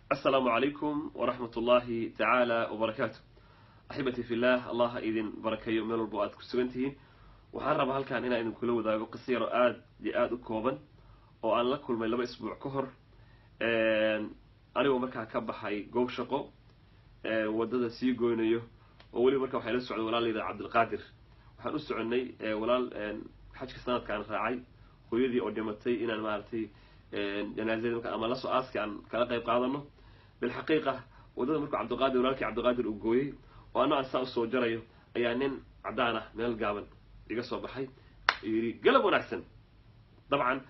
Asalaamu calaykum waraxmat ullaahi tacaala wabarakaatu. Axibatii fillaah, Allah ha idin barakeeyo meel walbo aad ku sugan tihiin. Waxaan rabaa halkan inaan idinkula wadaago qiso yaro aada iyo aada u kooban oo aan la kulmay 2 isbuuc ka hor, anigoo markaa ka baxay goob shaqo, waddada sii goynayo, oo weliba marka waxay la socday walaal la yidhaha Cabdilqaadir. Waxaan u soconay walaal xajka sanadkaan raacay, hooyadii oo dhimatay, inaan maaragtay janaazadii marka ama lasoo aaski aan kala qayb qaadano. Bilxaqiiqa, waddada markuu Cabdiqaadir, walaalkii Cabdiqaadir, uu gooyey oo anna aan saa usoo jarayo, ayaa nin caddaan ah meel gaaban iga soo baxay, yidhi, "Galab wanaagsan." Dabcan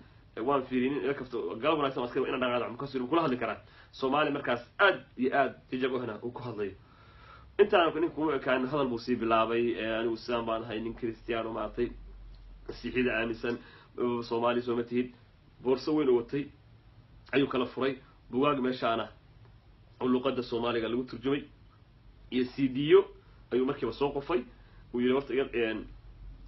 waan fiiriyay, nin ila kafto, "Galab wanaagsan." Askari inaan dhaqaaqo markaas kula hadli karaa Soomaali. Markaas aad iyo aad jajab uhna uu ku hadlayo. Intaan ninka kuma ekaan, hadal buu sii bilaabay: "Anigu sidaan baan ahay, nin Christian oo maaragtay Masiixiyada aaminsan. Soomaali sooma tihid?" Boorso weyn oo watay ayuu kala furay, bugaag meeshaana oo luqadda Soomaaliga lagu turjumay iyo CD-yo ayuu markiiba soo qufay. Uu yidhi, "Horta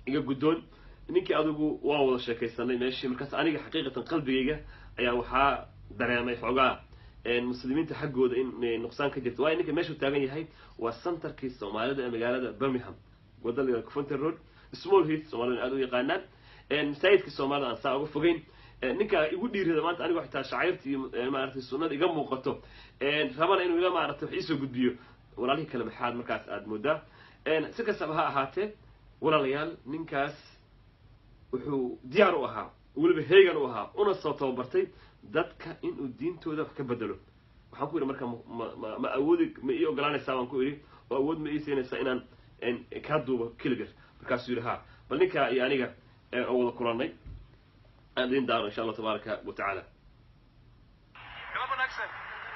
iga guddoon." Ninkii adigu waan wada sheekaysanay meeshii. Markaas aniga xaqiiqatan qalbigayga ayaa waxaa dareemay xoogaa muslimiinta xaggooda in nuqsaan ka jirto, waayo ninka meeshuu taagan yahay waa centerkii Soomaalida ee magaalada Birmingham, wadda la yihahdo Coventry Road, Small Heath, Soomaalida aada u yaqaanaan, masaajidka Soomaalida aan saa uga fogeyn. Ninka igu dhiirada maanta anigo xitaa shacairta iyo maaragtay sunnada iga muuqato, rabana inuu ila maaragtay wax iisoo gudbiyo, walaalihii kale maxaad markaas aada moodaa? Si kastaba ha ahaatee, walaalayaal, ninkaas wuxuu diyaar u ahaa, weliba heegan u ahaa, una soo tababartay dadka inuu diintooda wax ka bedelo. Waxaan ku yidhi, "Marka ma awoodi, ma ii ogolaanaysaa?" baan ku idhi, "oo awood ma ii siinaysaa inaan kaa duubo clip yar?" Markaasuu yidhi, "Ha." Bal ninkaa iyo aniga oo wada kulannay aan idin daaro, insha Allah tabaaraka wa tacaala. Galab wanaagsan.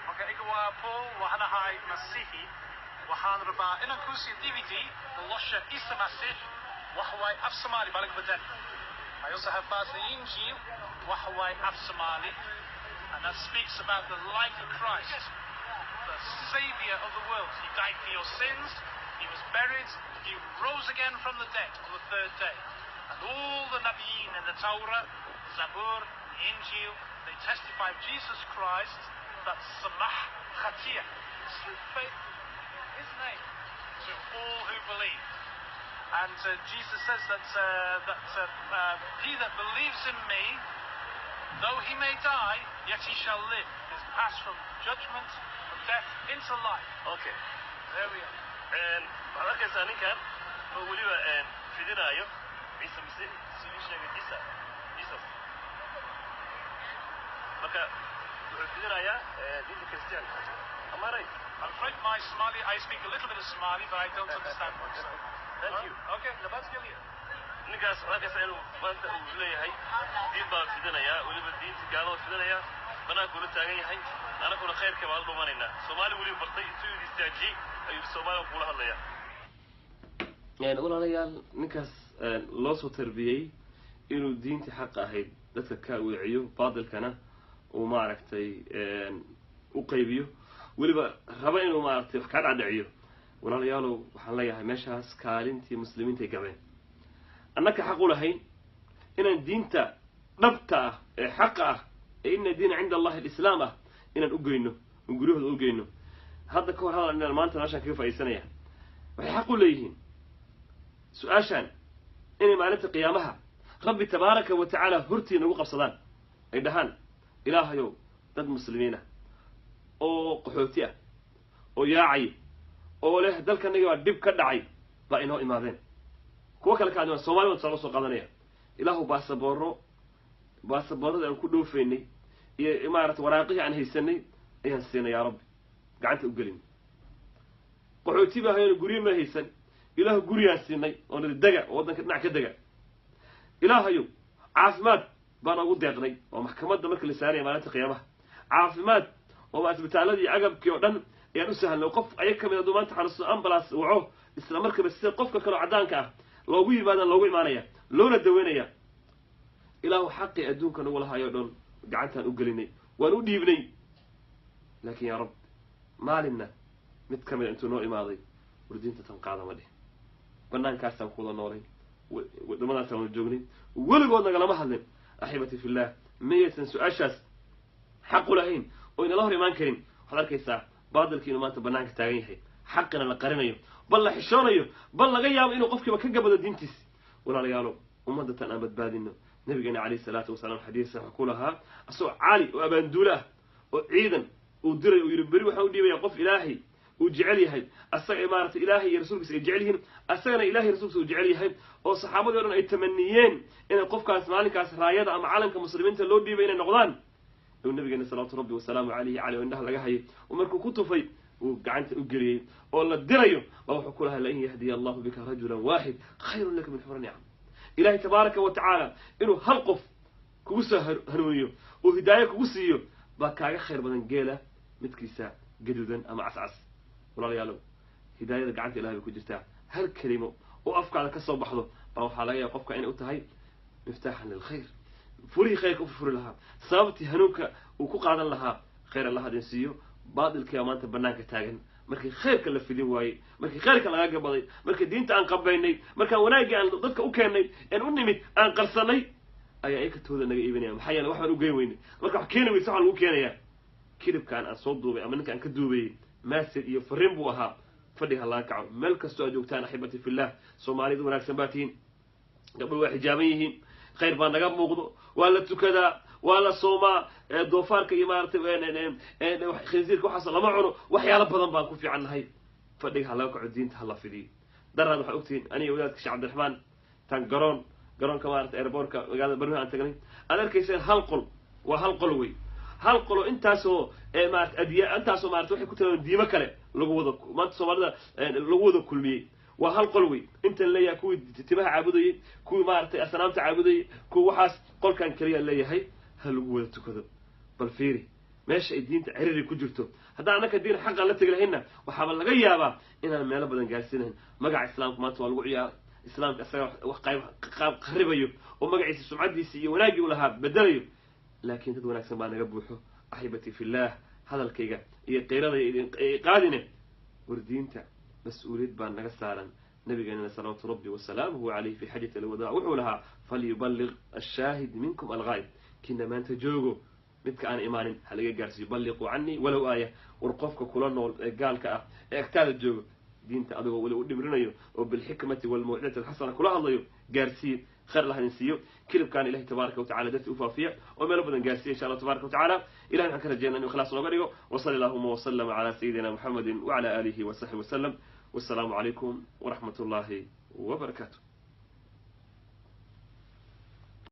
Magacayga waa Paul, waxaan ahay Masiixi. Waxaan rabaa inaan kuu siiyo DVD nolosha Ciise Masiix. Waxa waaye af Soomaali baa laga bedel. I also have Baasna Injiil, waxa waaye af Soomaali. And that speaks about the life of Christ, the Savior of the world. He died for your sins, he was buried, he rose again from the dead on the third day. And all the Nabiyin in the Torah, Zabur, the Injil, they testify of Jesus Christ, that samah khatir, through faith in his name, to all who believe. And Jesus says that he that believes in me, though he may die, yet he shall live. Is passed from judgment, from death into life. There we are. Waxaad arkaysaa ninkan oo weliba fidinaayo Ciise Masiix, siduu sheegay Ciisa, Jesus. Marka wuxuu fidinayaa diinta Kristiyaanka. Am I right? I'm afraid my Somali, I speak a little bit of Somali, but I don't understand much. So. Thank you. Okay, nabadgelyo. Ninkaas waxaad arkaysaa inuu maanta uu leeyahay diin baan fidinayaa, weliba diinta gaalada fidinayaa, banaanku la taagan yahay. Anaguna khayrka baan la dhumanaynaa. Soomaali weliba bartay, intuu yidhi istaajiyey ayuu Soomaaliga kula hadlayaa. Walaalayaal, ninkaas loo soo tarbiyey inuu diintii xaqa ahayd dadka ka weeciyo, baatilkana uu maaragtay u qaybiyo, weliba raba inuu maaragtay wax kaa dhacdhiciyo, walaalayaalow, waxaan leeyahay meeshaas kaalintii muslimiintay gabeen. Annaka xaq u lahayn inaan diinta dhabta ah ee xaqa ah ee ina diina cinda Allahi alislaam ah inaan u geyno, in guryahooda u geyno. Hadda ka hor hadal inaan maanta meeshaan kaga faaidsanaya, waxay xaq u leeyihiin su-aashaan inay maalinta qiyaamaha Rabbi tabaaraka wa tacaala hortii nagu qabsadaan, ay dhahaan, "Ilaahayow, dad muslimiin ah oo qaxooti ah oo yaacay oo leh dalkanagi baa dhib ka dhacay baa inoo imaadeen." Kuwo kale kaadimaan, Somali baan tusaale usoo qaadanaya. Ilaahu, baasabooro, baasaboorradii aan ku dhoofaynay iyo maarata waraaqihii aan haysanay ayaan siinay, yaa Rabbi, gacanta u gelin. Qaxooti baa hayano, guryo ma haysan. Ilaahu, guriyaan siinay oo nadi dega oo waddanka dhinac ka dega. Ilaahayow, caafimaad baan ugu deeqnay oo maxkamadda marka la saaraya maalinta qiyaamaha, caafimaad oo isbitaaladii agabkii oo dhan ayaan u sahlnay. Qof ayaga kamid hadduu maanta xanuusto, ambulance waco, isla markaba sida qofka kaleo caddaanka ah loogu yimaadaan, loogu imaanaya, loona daweynaya. Ilaahu, xaqii adduunka nagu lahaayoo dhan gacantaan u gelinay, waan u dhiibnay. Laakiin yaa Rab, maalinna mid ka mida intuu noo imaaday, "War, diinta tan qaada," ma dhihin. Banaankaasaan ku wada noolay, waddamadaasaan wada joognay, weligood nagalama hadlin. Axibati fillaah, miyaysan su-aashaas xaq u lahayn oo inala hor imaan karin? Waxaad arkaysaa baadilkii inuu maanta bannaanka taagan yahay, xaqina la qarinayo, bal la xishoonayo, bal laga yaabo inuu qofkiiba ka gabado diintiis. Walaalayaalo, ummadda tan aan badbaadino. Nabigeena calayhi salaatu wasalaam xadiis sax ku lahaa, asagoo cali oo abaanduule ah oo ciidan uu diray, uu yidhi beri waxaan u dhiibaya qof Ilaahay uu jecel yahay, asaga maarata Ilaahay iyo rasuulkiisa ay jecel yihiin, asagana Ilahay rasuulkiisa uu jecel yahay, oo saxaabadii o dhan ay tamaniyeen inay qofkaas maalinkaas raayada ama calanka muslimiinta loo dhiibay inay noqdaan. Uu nabigeena salawaatu rabbi wasalaamu calayhi, cali oo indhaha laga hayay oo markuu ku tufay uu gacanta u geliyey oo la dirayo, baa wuxuu ku lahaa: "Lain yahdiya Allahu bika rajulan waaxid khayrun laka min xumri nicam." Ilahay tabaaraka wa tacaala inuu hal qof kugu soo hanuuniyo oo hidaayo kugu siiyo baa kaaga khayr badan geela midkiisa gaduudan ama cascas. Walaalayaalow, hidaayada gacanta Ilahay bay ku jirtaa. Hal kelimo oo afkaada ka soo baxdo baa waxaa laga yaaba qofka inay u tahay miftaaxan lilkhayr, furihii khayrka u furfuri lahaa, sababtii hanuunka uu ku qaadan lahaa. Khayr Allah idin siiyo. Baadilkiiba maanta banaanka taagan markii khayrka la fidin waayey, markii khayrka laga gabaday, markii diinta aan qabaynay, markaan wanaaggii aan dadka u keennay een u nimid aan qarsanay, ayaa iyakatooda naga iibinaya. Maxaa yeele, wax baan u geyn weynay. Marka wax keeni weysa, waxaa lagu keenayaa kilibkaan aan soo duubay ama ninka aan ka duubayey. Message iyo fariin buu ahaa. Fadhiga ha laga kaco meel kastoo aad joogtaan. Axibati fillah, Soomaalida wanaagsan baa tihiin, gabdho waa xijaaban yihiin, khayr baa naga muuqdo, waa la tukadaa, waa la soomaa, doofaarka iyo maaragtay khinsiirka waxaas lama cuno, waxyaalo badan baan ku fiican nahay. Fadhiga ha laga kaco, diinta ha la fidiyo. Daraad waxaa ogtihiin aniga wadaadka Sheekh Cabdiraxmaan tan garoonka maarata airportka magaalada Barnaamij aan tagnay, aad arkayseen hal qol, waa hal qol wey, hal qolo intaasoo maarata adiya, intaasoo maarata waxay ku tilmaamen diimo kale lagu wada maanta Soomaalida lagu wada kulmiyey. Waa hal qol wey. Intan leeyahay kuwii timaha caabudayey, kuwii maaragtay asnaamta caabudayey, kuwa waxaas qolkan keliya leeyahay ha lagu wada tukado. Bal fiiri meesha ay diinta ciriri ku jirto. Haddaan annaka diin xaqan la tegi lahaynna, waxaaba laga yaabaa inaan meelo badan gaarsiinahayn. Magaca islaamka maanta waa lagu ciyaaray. Islaamka isaga wax qayb qaab kharibayo oo magaciisa, sumcaddiisa iyo wanaaggii u lahaa bedelayo, laakiin dad wanaagsan baa naga buuxo. Axibati fillaah, hadalkayga iyo qiirada qaadine, war diinta mas-uuliyad baa naga saaran. Nabigeenana salawaatu rabbi wasalaamuhu calayh fi xajati alwadaac wuxuu lahaa: "Falyubaliq ashaahid minkum alghaa'ib." Kina maanta joogo, midka aan imaanin ha laga gaarsiiyo. "Balliquu canii walow aaya." War qofka kula nool ee gaalka ah ee agtaada joogo, diinta adigoo weli u dhimrinayo oo bilxikmati walmawcidati alxasana kula hadlayo gaarsiiye. Khayr Allah idin siiyo. Kilibkaan Ilahi tabaaraka watacala darti u faafiya oo meelo badan gaarsiiya, insha Allah tabaraka watacala. Ilahay waxaan ka rajeynaa inu ikhlaas nooga dhigo. Wasali allahuma wasalama cala sayidina Muxamedi wacala aalihi wasaxbi wasalam. Wassalaamu calaykum waraxmat ullahi wabarakaatu.